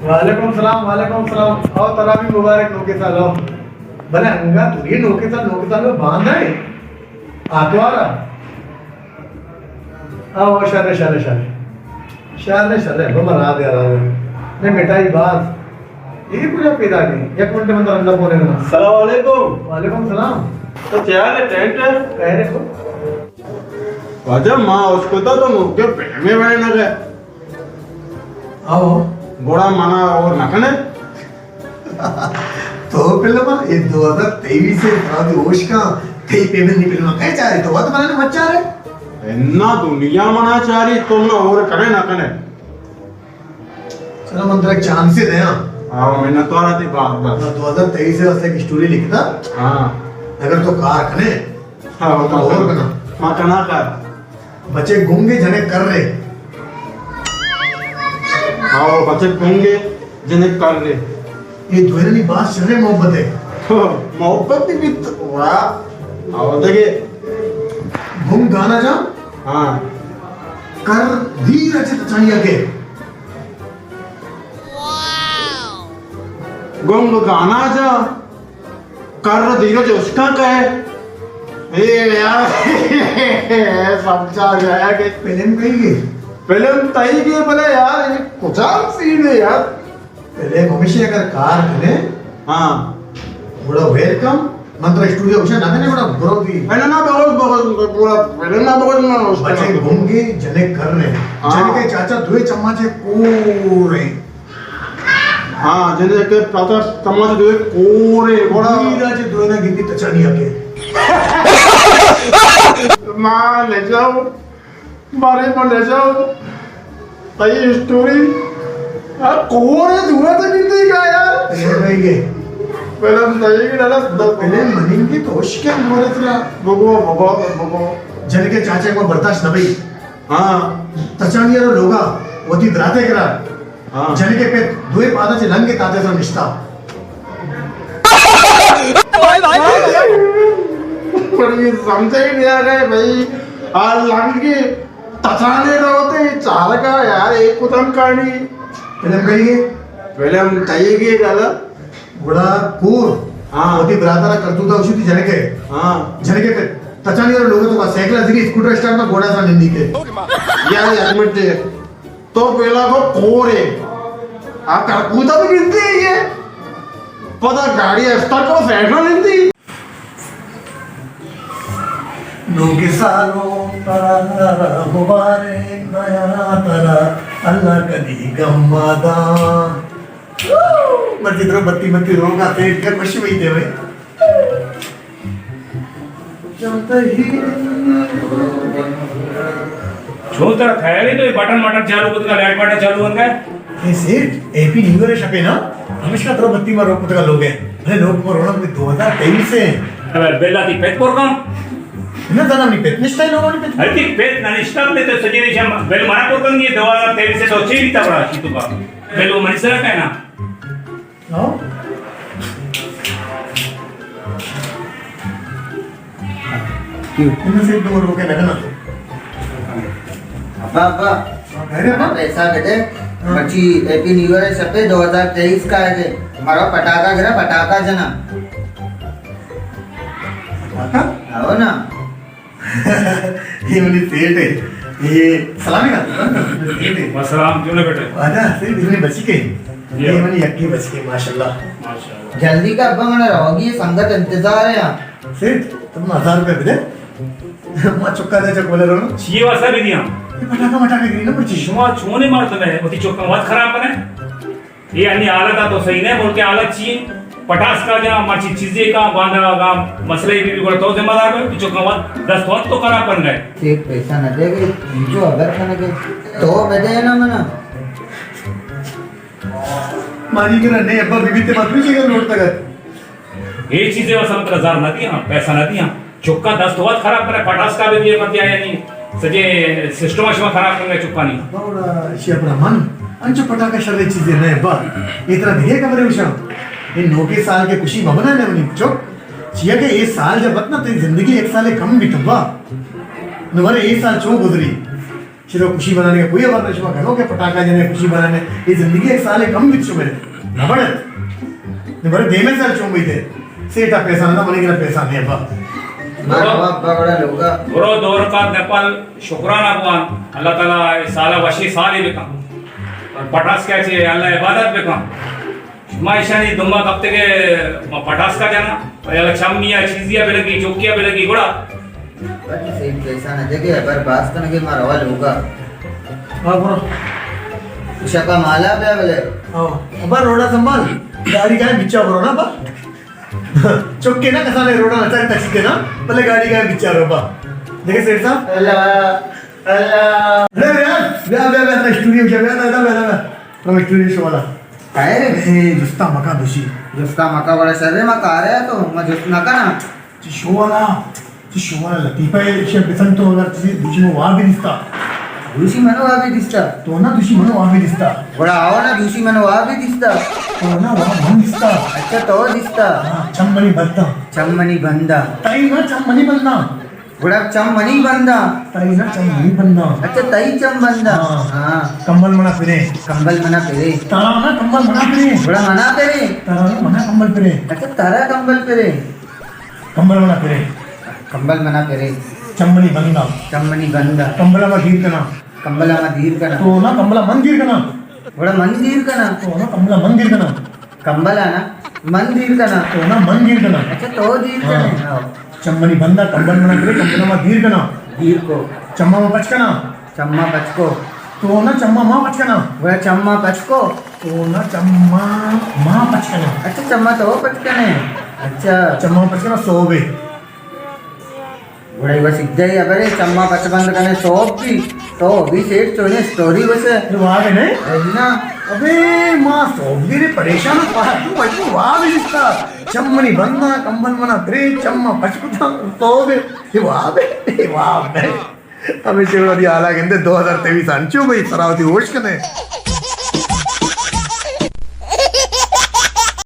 وعلیکم السلام، وعلیکم السلام۔ او ترا بھی مبارک نوکے سال، او۔ بلے انگت یہ نوکے سال، نوکے سال میں باندھ ہے۔ آتوارا۔ او شر، شر، شر۔ شر، شر، بابا، را دے، را دے۔ میں مٹائی باز۔ یہ کجا پیدا گئی؟ یک منٹ من اندر فون ہے۔ السلام علیکم۔ وعلیکم السلام۔ تو چیا ہے ٹینٹ؟ کہہ رہے ہو؟ واجہ، ما اس کو تو، تو مکہ پیمے بڑے نہ گئے۔ او۔ گڑا منا اور نہ کنے۔ تو فلم اے دو ہزار تئیس ء ترا دی ہوش کاں، تئی پیمنٹ نی فلم کئے چارے؟ تو وت بنانے مت چارے۔ انا دنیا منا چاری، تو منا اور کنے نہ کنے۔ چلو من ترا چانس دیاں۔ ہاں، منت وارا تئی بات بات۔ دو ہزار تئیس ء واسطے ایک اسٹوری لکھتا۔ ہاں۔ اگر تو کار کنے، ہاں، تو اور کنا۔ ما کنا کار۔ بچے گنگے جنے کر رہے۔ ہاں، بچے گنگے جنے کر رہے۔ یہ دوئرنی باز شرے محبت ہے۔ ہاں، محبت بھی بیت، واہ۔ آو دگے۔ گنگ گانا جا۔ ہاں۔ کر دیر اچت چاہیے کے۔ گنگ گانا جا۔ کر دھیرج اشکاں کئے۔ اے یار، سمجھا گیا کہ فلم کئی گی؟ فلم تئی گی بلے یار، یہ کجام سین ہے یار؟ فلم ہمیشہ اگر کار کنے، ہاں۔ گڑا ویلکم، من ترا اسٹوڈیو اشا نہ کنے، گڑا برو دی۔ نہ، نہ، بہت، بہت، پورا فلم نہ بہت، نہ، بچے گنگے جنے کر رہے۔ ہاں۔ جنے کے چاچا دوئے چمچے کور ہیں۔ ہاں، جنے کہ پتا سمجھ دوئے کورے، بڑا۔ دوئے راجے دوئے نا گندی تچانی آکے۔ ماں لے جاؤ، مارے ماں لے جاؤ۔ تئی اسٹوری۔ آ، کورے دوئے تو گندی کا یار۔ پہلے بھائی گے۔ پہلے ہم تئی گے ڈالا۔ پہلے مننگی تو اشکے مورے ترا۔ بگو، بگو، بگو۔ جنے کے چاچے کو برداشت نہ بھئی۔ ہاں۔ تچانی رو لوگا، وتی براتے کرا۔ ہاں۔ جنک ء پت دوئیں پاداں چہ لنگ ء تاتے سر نشتا۔ پر یہ سمجھے ہی نہیں آ گئے بھائی، آ لنگ ء تچانے روتے چارگا یار، ایک کتم کہانی۔ فلم کئی گے؟ فلم تئی گے دادا۔ گڑا کور، ہاں۔ وتی براترا کرتوتا اشی تی جنک ء۔ ہاں۔ جنک ء پت تچانی رو لوگ تو کا سائیکل زیری اسکوٹر اسٹارٹ نہ گھوڑا سا نندی کے۔ یار، یک منٹ۔ تو پہلا کو کورے۔ آ کرکوتا بھی گنتی ہے یہ۔ پتا گاڑی استر کو سیٹل گنتی۔ نوکیں سالوں ترا مبارک بیاں ترا، اللہ کدی گم مداں۔ مرچی درو بتی متی روگا تے کر خوشی ہوئی دے بھائی۔ چون ترا خیال ہے تو یہ بٹن مٹن چالو کتگا، لائٹ بٹن چالو بن گئے؟ اے سیٹھ، ہیپی نیو ایئر شپے نا، ہمیشہ ترا بتی ما روک کتگا لوگ ہے۔ ارے لوگ ما رونا بھی دو ہزار تئیس ہے۔ ارے بیلا تی پیت پر کم۔ نہ زانا منی پیت نشتا ہے لوگوں نے پیت۔ ارے تی پیت نہ نشتا بلے تو سجے نہیں شم، بیل منا پر کم یہ دو ہزار تئیس سے تو چی بیتا بڑا شی تو کا۔ بیل وہ منی سرا کہنا۔ ہاں؟ کیوں؟ انہوں سے دو روکے لگنا۔ ابا، ابا، ہاں، گھر ہے ابا؟ پیسہ دے دے۔ ہاں۔ مرچی ہیپی نیو ایئر ہے، شپے دو ہزار تئیس کا ہے کہ ہمارا پٹاخہ گرا، پٹاخہ جنا۔ پٹاخہ؟ آؤ نا۔ یہ منی سیٹھ ہے۔ یہ سلام ہے نا؟ سیٹھ ہے۔ السلام، کیوں نہ بیٹھے؟ واجہ، سیٹھ، یہ منی بچی کے۔ یہ۔ یہ منی یکی بچی کے، ماشاءاللہ۔ ماشاءاللہ۔ جلدی کر ابا، منا روگی سنگت انتظار ہے یہاں۔ سیٹھ، تم ہزار روپے بدے۔ ما چکا دے چک بولے رہو۔ چیئے واسطہ بھی دیا؟ یہ پٹاخہ مٹاخہ گری نا پرچی۔ شما چونے مردم ہے، وتی چکا وقت خراب کرے۔ اے انی حالت ء تو صحیح نہ، ملک ء حالت چی انت؟ پٹاسکا جاں، مرچی چیزے کاں، باندا اگاں مسئلہ بی بی گڑا تو ذمہ دار بے، چکاں وت دست وت تو خراب بن گئے۔ سیٹھ پیسہ نہ دے گئے، انچو اگر کنگے تو بدے نا منا۔ مانی کرا نے ابا بی بی تے ماتری چیزے لوٹ تک۔ اے چیزے واسطہ ہم ترا زر نہ دیاں، پیسہ نہ دیاں۔ چکاں دست وت خراب کرے، پٹاسکا بہ دیئے، پتیا یعنی سجے سسٹم شما خراب کرنے چکانی۔ ابا گڑا اشی اپنا من، انچو پٹاکا شرے چیزے نہ ابا۔ اے ترا دگہ خبرے گوشاں۔ اے نوکیں سال کے خوشی مبنا نہ منی چک۔ چیا کہ اے سال جب اتنا تئی زندگی ایک سال کم بیت ابا۔ نو ورے اے سال چو گزری۔ چلو خوشی منانے کا کوئی خبر نہیں، شما گھنو کہ پٹاخہ جنے، خوشی منانے، یہ زندگی ایک سال کم بچ شمے نہ بڑھت۔ نہ بڑے دیمے سال چون بیتے۔ سیٹا پیسہ نہ، منی گرا پیسہ نہیں ابا۔ مارا ابا بڑا لوگا۔ برو دور کا نپل شکرانہ بوان، اللہ تعالیٰ سالہ وشی سالی بکن۔ اور پٹاس کیا چیئے، اللہ عبادت بکن۔ شما ایشانی دمبا کپتگے، ما پٹاسکا جناں، و یا چمی ءَ چیزی ءَ بلگی، چکی ءَ بلگی، گڑا۔ بلے سیٹھ پیسہ نہ دگے، بر باز کنگے، ما روا لوگا۔ ہاں، برو۔ شپا مالا بیا بلے۔ ہاں، ابا روڈا سنبھال، گاڑی کائیں بچا برو نا با۔ چکے نا کسانے روڈا نہ چک تچیتے نا، بلے گاڑی کائیں بچا رو با۔ دیکھے سیٹھ صاحب؟ اللہ، اللہ۔ بیا، بیا، بیا، بیا، بیا، بیا، بیا، بیا، بیا، بیا، بیا۔ خیر اے؟ اے، جستا مکا دوشی۔ جستا مکا، بڑا شر اے، ما کارے تو، ما جست نہ کنا۔ چی شوالا، چی شوالا لطیفہ اے، ایشی بسن تو اگر چیزی دوشی من وابی دیستا۔ دوشی من وابی دیستا؟ تو نا دوشی من وابی دیستا۔ گڑا آو نا دوشی من وابی دیستا۔ تو نا واب من دیستا۔ اچھا تو دیستا۔ ہاں، چم منی بندا۔ چم منی بندا۔ تئی نا چم منی بندا۔ گڑا چم منی بندا۔ تئی نا چم منی بندا۔ اچھا، تئی چم بندا۔ ہاں۔ ہاں۔ کمبل منا پرے۔ کمبل منا پرے۔ ترا نا کمبل منا پرے۔ گڑا منا پرے۔ ترا نا منا کمبل پرے۔ اچھا، ترا کمبل پرے۔ کمبل منا پرے۔ کمبل منا پرے۔ چم منی بندا۔ چم منی بندا۔ کمبل ما دیر کنا۔ کمبل ما دیر کنا۔ تو نا کمبل من دیر کنا۔ گڑا من دیر کنا۔ تو نا کمبل من دیر کنا۔ کمبل آنا من دیر کنا۔ تو نا من دیر کنا۔ اچھا، تو دیر کنے۔ ہاں۔ چم منی بندا، کمبل منا کرے، کمبل ما دیر کنا۔ دیر کو۔ چما ما پچ کنا۔ چما پچ کو۔ تو نا چما ما پچ کنا۔ گڑا چما پچ کو۔ تو نا چما ما پچ کنا۔ اچھا، چما تو پچ کنے۔ اچھا۔ چما پچ کنا، سوبے۔ گڑا ایوہ سیدھا ہی ہبرے، چما پچ بند کنے سوب بی، تو بی سیٹھ چونے سٹوری گوشے۔ تو واب ہے نہیں؟ ہے نا۔ ابے ما سوب بی رے پریشان ہوں، پہا تو بچو واب ہے جستا۔ چم منی بندا، کمبل منا پرے، چما پچ کتا، تو بے، یہ واب ہے، یہ واب ہے۔ ہمیں چیوڑا دی حالا گندے، دو ہزار تیویس انچو بھئی، سراوتی ہوش کنے۔